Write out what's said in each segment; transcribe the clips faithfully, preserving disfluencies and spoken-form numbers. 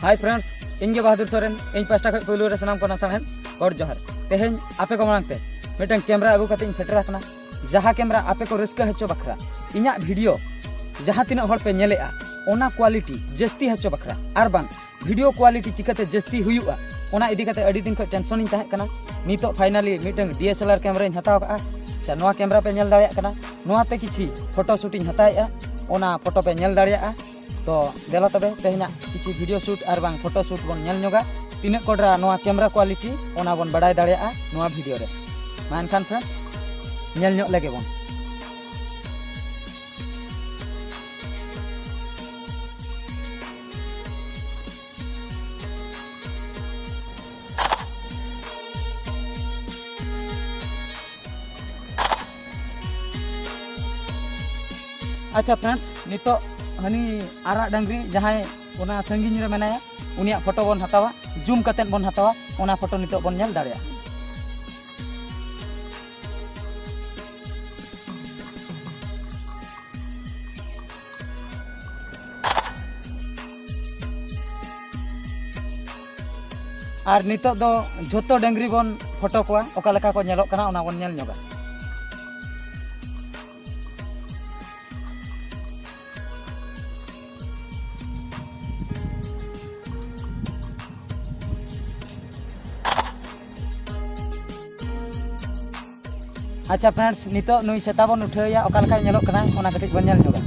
Hi friends, ᱤᱧ ᱜᱮ ᱵᱟᱦᱟᱫᱩᱨ ᱥᱚᱨᱮᱱ᱾ ᱤᱧ ᱯᱟᱦᱴᱟ ᱠᱷᱚᱱ ᱯᱳᱭᱞᱳ ᱨᱮ ᱥᱟᱱᱟᱢ ᱠᱚ ᱥᱟᱶᱦᱮᱫ ᱜᱚᱰ ᱡᱚᱦᱟᱨ᱾ ᱛᱮᱦᱮᱧ ᱟᱯᱮ ᱠᱚ ᱢᱟᱲᱟᱝ ᱛᱮ ᱢᱤᱫᱴᱟᱝ ᱠᱮᱢᱨᱟ ᱟᱹᱜᱩ ᱠᱟᱛᱮ ᱤᱧ ᱥᱮᱴᱮᱨ ᱟᱠᱟᱱᱟ, ᱡᱟᱦᱟᱸ ᱠᱮᱢᱨᱟ ᱟᱯᱮ ᱠᱚ ᱨᱟᱹᱥᱠᱟᱹ ᱦᱚᱪᱚ ᱵᱟᱠᱷᱨᱟ ᱤᱧᱟᱹᱜ ᱵᱷᱤᱰᱤᱭᱳ ᱡᱟᱦᱟᱸ ᱛᱤᱱᱟᱹᱜ ᱦᱚᱲ ᱯᱮ ᱧᱮᱞᱮᱜᱼᱟ, ᱚᱱᱟ ᱠᱣᱟᱞᱤᱴᱤ ᱡᱟᱹᱥᱛᱤ ᱦᱚᱪᱚ ᱵᱟᱠᱷᱨᱟ ᱟᱨ ᱵᱟᱝ ᱵᱷᱤᱰᱤᱭᱳ ᱠᱣᱟᱞᱤᱴᱤ ᱪᱤᱠᱟᱹᱛᱮ ᱡᱟᱹᱥᱛᱤ ᱦᱩᱭᱩᱜᱼᱟ, ᱚᱱᱟ ᱤᱫᱤ ᱠᱟᱛᱮ ᱟᱹᱰᱤ ᱫᱤᱱ ᱠᱷᱚᱱ ᱴᱮᱱᱥᱚᱱ ᱤᱧ ᱛᱟᱦᱮᱸ ᱠᱟᱱᱟ᱾ ᱱᱤᱛᱚᱜ finally ᱢᱤᱫᱴᱟᱝ D S L R ᱠᱮᱢᱨᱟᱧ ᱦᱟᱛᱟᱣ ᱠᱟᱜᱼᱟ᱾ ᱥᱮ ᱱᱚᱣᱟ ᱠᱮᱢᱨᱟ ᱯᱮ ᱧᱮᱞ ᱫᱟᱲᱮᱭᱟᱜ ᱠᱟᱱᱟ, ᱱᱚᱣᱟᱛᱮ ᱠᱤᱪᱷᱤ ᱯᱷᱳᱴᱳ ᱥᱩᱴ ᱤᱧ ᱦᱟᱛᱟᱣᱮᱜᱼᱟ, ᱚᱱᱟ ᱯᱷᱳᱴᱳ ᱯᱮ ᱧᱮᱞ ᱫᱟᱲᱮᱭᱟᱜᱼᱟ᱾ ᱛᱚ ᱫᱮᱞᱟ ᱛᱚᱵᱮ ᱛᱮᱦᱮᱧᱟᱜ ᱠᱤᱪᱷᱤ ᱵᱷᱤᱰᱤᱭᱳ ᱥᱩᱴ ᱟᱨ ᱵᱟᱝ ᱯᱷᱳᱴᱳ ᱥᱩᱴ ᱵᱚᱱ ᱧᱮᱞ ᱧᱚᱜᱟ᱾ ᱛᱤᱱᱟᱹᱜ ᱠᱚᱰᱨᱟ ᱱᱚᱣᱟ ᱠᱮᱢᱨᱟ ᱠᱣᱟᱞᱤᱴᱤ, ᱚᱱᱟ ᱵᱚᱱ ᱵᱟᱲᱟᱭ ᱫᱟᱲᱮᱭᱟᱜᱼᱟ ᱱᱚᱣᱟ ᱵᱷᱤᱰᱤᱭᱳ ᱨᱮ᱾ ᱢᱟ ᱮᱱᱠᱷᱟᱱ ᱯᱷᱨᱮᱱᱰᱥ, ᱧᱮᱞ ᱧᱚᱜ ᱞᱮᱜᱮ ᱵᱚᱱ᱾ ᱟᱪᱪᱷᱟ ᱯᱷᱨᱮᱱᱰᱥ, ᱱᱤᱛᱚᱜ ᱦᱟᱹᱱᱤ ᱟᱨᱟᱜ ᱰᱟᱝᱨᱤ ᱡᱟᱦᱟᱸᱭ ᱚᱱᱟ ᱥᱟᱺᱜᱤᱧ ᱨᱮ ᱢᱮᱱᱟᱭᱟ, ᱩᱱᱤᱭᱟᱜ ᱯᱷᱳᱴᱳ ᱵᱚᱱ ᱦᱟᱛᱟᱣᱟ, ᱡᱩᱢ ᱠᱟᱛᱮᱫ ᱵᱚᱱ ᱦᱟᱛᱟᱣᱟ, ᱚᱱᱟ ᱯᱷᱳᱴᱳ ᱱᱤᱛᱚᱜ ᱵᱚᱱ ᱧᱮᱞ ᱫᱟᱲᱮᱭᱟᱜᱼᱟ᱾ ᱟᱨ ᱱᱤᱛᱚᱜ ᱫᱚ ᱡᱷᱚᱛᱚ ᱰᱟᱹᱝᱨᱤ ᱵᱚᱱ ᱯᱷᱳᱴᱳ ᱠᱚᱣᱟ, ᱚᱠᱟ ᱞᱮᱠᱟ ᱠᱚ ᱧᱮᱞᱚᱜ ᱠᱟᱱᱟ ᱚᱱᱟ ᱵᱚᱱ ᱧᱮᱞ ᱧᱚᱜᱟ᱾ ᱟᱪᱪᱷᱟ ᱯᱷᱨᱮᱱᱰᱥ, ᱱᱤᱛᱚᱜ ᱱᱩᱭ ᱥᱮᱛᱟ ᱵᱚᱱ ᱩᱴᱷᱟᱹᱣᱮᱭᱟ, ᱚᱠᱟ ᱞᱮᱠᱟᱭ ᱧᱮᱞᱚᱜ ᱠᱟᱱᱟ ᱚᱱᱟ ᱠᱟᱹᱴᱤᱡ ᱵᱚᱱ ᱧᱮᱞ ᱧᱚᱜᱟ᱾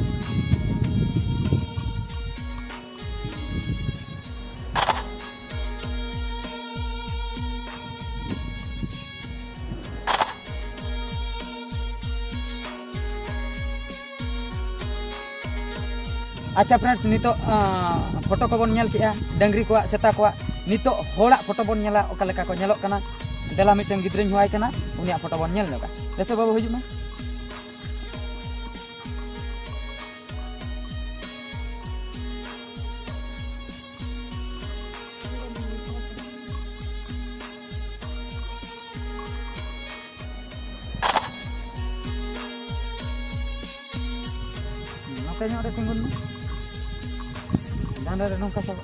ᱟᱪᱪᱷᱟ ᱯᱷᱨᱮᱱᱰᱥ, ᱱᱤᱛᱚᱜ ᱟᱸ, ᱯᱷᱳᱴᱳ ᱠᱚᱵᱚᱱ ᱧᱮᱞ ᱠᱮᱜᱼᱟ ᱰᱟᱹᱝᱨᱤ ᱠᱚᱣᱟᱜ, ᱥᱮᱛᱟ ᱠᱚᱣᱟᱜ᱾ ᱱᱤᱛᱚᱜ ᱦᱚᱲᱟᱜ ᱯᱷᱳᱴᱳ ᱵᱚᱱ ᱧᱮᱞᱟ, ᱚᱠᱟ ᱞᱮᱠᱟ ᱠᱚ ᱧᱮᱞᱚᱜ ᱠᱟᱱᱟ᱾ ᱫᱮᱞᱟ, ᱢᱤᱫᱴᱟᱝ ᱜᱤᱫᱽᱨᱟᱹᱧ ᱦᱚᱦᱚᱣᱟᱭ ᱠᱟᱱᱟ, ᱩᱱᱤᱭᱟᱜ ᱯᱷᱳᱴᱳ ᱵᱚᱱ ᱧᱮᱞ ᱧᱚᱜᱟ᱾ ᱫᱮᱥᱮ ᱵᱟᱹᱵᱩ, ᱦᱤᱡᱩᱜ ᱢᱮ᱾ ᱱᱚᱛᱮ ᱧᱚᱜ ᱨᱮ ᱛᱤᱸᱜᱩᱱ ᱢᱮ᱾ ᱰᱟᱸᱰᱟ ᱨᱮ ᱱᱚᱝᱠᱟ ᱥᱟᱵ᱾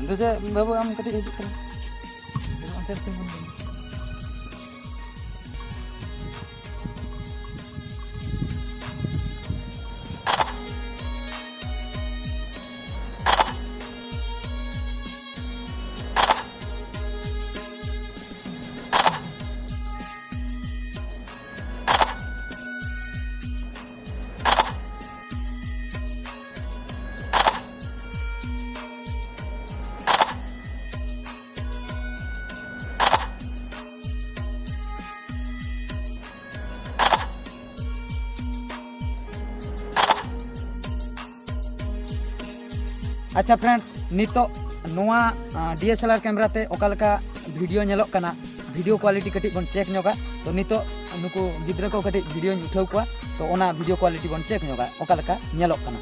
ᱫᱩᱥᱮ ᱵᱟᱹᱵᱩ, ᱟᱢ ᱠᱟᱹᱴᱤᱡ ᱦᱤᱡᱩᱜ ᱠᱟᱱᱟ᱾ ᱚᱱᱛᱮ ᱨᱮ ᱛᱤᱸᱜᱩᱱ ᱢᱮ᱾ ᱟᱪᱪᱷᱟ friends, ᱱᱤᱛᱚᱜ ᱱᱚᱣᱟ, ᱟ, D S L R camera ᱛᱮ ᱚᱠᱟ ᱞᱮᱠᱟ video ᱧᱮᱞᱚᱜ ᱠᱟᱱᱟ, video quality ᱠᱟᱹᱴᱤᱡ ᱵᱚᱱ check ᱧᱚᱜᱟ᱾ ᱛᱚ ᱱᱤᱛᱚᱜ ᱱᱩᱠᱩ ᱜᱤᱫᱽᱨᱟᱹ ᱠᱚ ᱠᱟᱹᱴᱤᱡ videoᱧ ᱩᱴᱷᱟᱹᱣ ᱠᱚᱣᱟ, ᱛᱚ ᱚᱱᱟ video quality ᱵᱚᱱ check ᱧᱚᱜᱟ ᱚᱠᱟ ᱞᱮᱠᱟ ᱧᱮᱞᱚᱜ ᱠᱟᱱᱟ᱾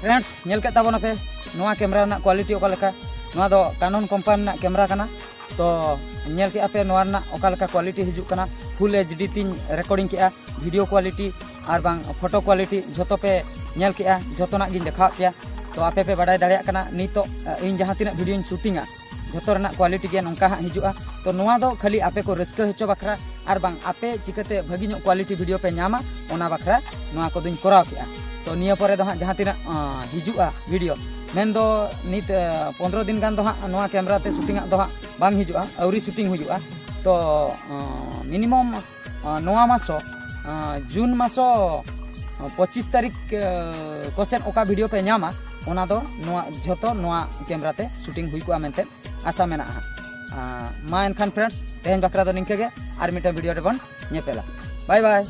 Friends, ᱧᱮᱞ ᱠᱮᱫ ᱛᱟᱵᱚᱱᱟᱯᱮ ᱱᱚᱣᱟ ᱠᱮᱢᱮᱨᱟ ᱨᱮᱱᱟᱜ quality ᱚᱠᱟ ᱞᱮᱠᱟ᱾ ᱱᱚᱣᱟ ᱫᱚ Canon company ᱨᱮᱱᱟᱜ ᱠᱮᱢᱮᱨᱟ ᱠᱟᱱᱟ᱾ ᱛᱚ ᱧᱮᱞ ᱠᱮᱫᱼᱟ ᱯᱮ ᱱᱚᱣᱟ ᱨᱮᱱᱟᱜ ᱚᱠᱟ ᱞᱮᱠᱟ quality ᱦᱤᱡᱩᱜ ᱠᱟᱱᱟ᱾ Full HD ᱛᱤᱧ recording ᱠᱮᱫᱼᱟ, video quality ᱟᱨ ᱵᱟᱝ photo quality ᱡᱷᱚᱛᱚ ᱯᱮ ᱧᱮᱞ ᱠᱮᱫᱼᱟ, ᱡᱷᱚᱛᱚᱱᱟᱜ ᱜᱤᱧ ᱫᱮᱠᱷᱟᱣᱟᱫ ᱯᱮᱭᱟ᱾ ᱛᱚ ᱟᱯᱮ ᱯᱮ ᱵᱟᱰᱟᱭ ᱫᱟᱲᱮᱭᱟᱜ ᱠᱟᱱᱟ ᱱᱤᱛᱚᱜ, ᱟᱸ, ᱤᱧ ᱡᱟᱦᱟᱸ ᱛᱤᱱᱟᱹᱜ videoᱧ shootingᱟ, ᱡᱷᱚᱛᱚ ᱨᱮᱱᱟᱜ quality ᱜᱮ ᱱᱚᱝᱠᱟ ᱦᱟᱸᱜ ᱦᱤᱡᱩᱜᱼᱟ᱾ ᱛᱚ ᱱᱚᱣᱟ ᱫᱚ ᱠᱷᱟᱹᱞᱤ ᱟᱯᱮ ᱠᱚ ᱨᱟᱹᱥᱠᱟᱹ ᱦᱚᱪᱚ ᱵᱟᱠᱷᱨᱟ ᱟᱨ ᱵᱟᱝ ᱟᱯᱮ ᱪᱤᱠᱟᱹᱛᱮ ᱵᱷᱟᱹᱜᱤ ᱧᱚᱜ quality video ᱯᱮ ᱧᱟᱢᱟ, ᱚᱱᱟ ᱵᱟᱠᱷᱨᱟ ᱱᱚᱣᱟ ᱠᱚᱫᱚᱧ ᱠᱚᱨᱟᱣ ᱠᱮᱫᱼᱟ᱾ ᱛᱚ ᱱᱤᱭᱟᱹ ᱯᱚᱨᱮ ᱫᱚ ᱦᱟᱸᱜ ᱡᱟᱦᱟᱸ ᱛᱤᱱᱟᱹᱜ, ᱟᱸ, ᱦᱤᱡᱩᱜᱼᱟ video, ᱢᱮᱱᱫᱚ ᱱᱤᱛ, ᱟᱸ, ᱯᱚᱱᱫᱽᱨᱚ ᱫᱤᱱ ᱜᱟᱱ ᱫᱚ ᱦᱟᱸᱜ ᱱᱚᱣᱟ ᱠᱮᱢᱮᱨᱟ ᱛᱮ shootingᱟᱜ ᱫᱚ ᱦᱟᱸᱜ ᱵᱟᱝ ᱦᱤᱡᱩᱜᱼᱟ, ᱟᱹᱣᱨᱤ shooting ᱦᱩᱭᱩᱜᱼᱟ᱾ ᱛᱚ, ᱟᱸ, minimum, ᱟᱸ, ᱱᱚᱣᱟ ᱢᱟᱥᱚ, ᱟᱸ, ᱡᱩᱱ ᱢᱟᱥᱚ, ᱟᱸ, ᱯᱚᱸᱪᱤᱥ ᱛᱟᱹᱨᱤᱠᱷ, ᱟᱸ, ᱠᱚᱥᱮᱫ ᱚᱠᱟ video ᱯᱮ ᱧᱟᱢᱟ, ᱚᱱᱟ ᱫᱚ ᱱᱚᱣᱟ ᱡᱷᱚᱛᱚ ᱱᱚᱣᱟ ᱠᱮᱢᱮᱨᱟ ᱛᱮ shooting ᱦᱩᱭ ᱠᱚᱜᱼᱟ ᱢᱮᱱᱛᱮ ᱟᱥᱟ ᱢᱮᱱᱟᱜᱼᱟ ᱦᱟᱸᱜ᱾ ᱟᱸ, ᱢᱟ ᱮᱱᱠᱷᱟᱱ friends, ᱛᱮᱦᱮᱧ ᱵᱟᱠᱷᱨᱟ ᱫᱚ ᱱᱤᱝᱠᱟᱹ ᱜᱮ, ᱟᱨ ᱢᱤᱫᱴᱟᱝ video ᱨᱮᱵᱚᱱ ᱧᱮᱯᱮᱞᱟ᱾ Bye bye᱾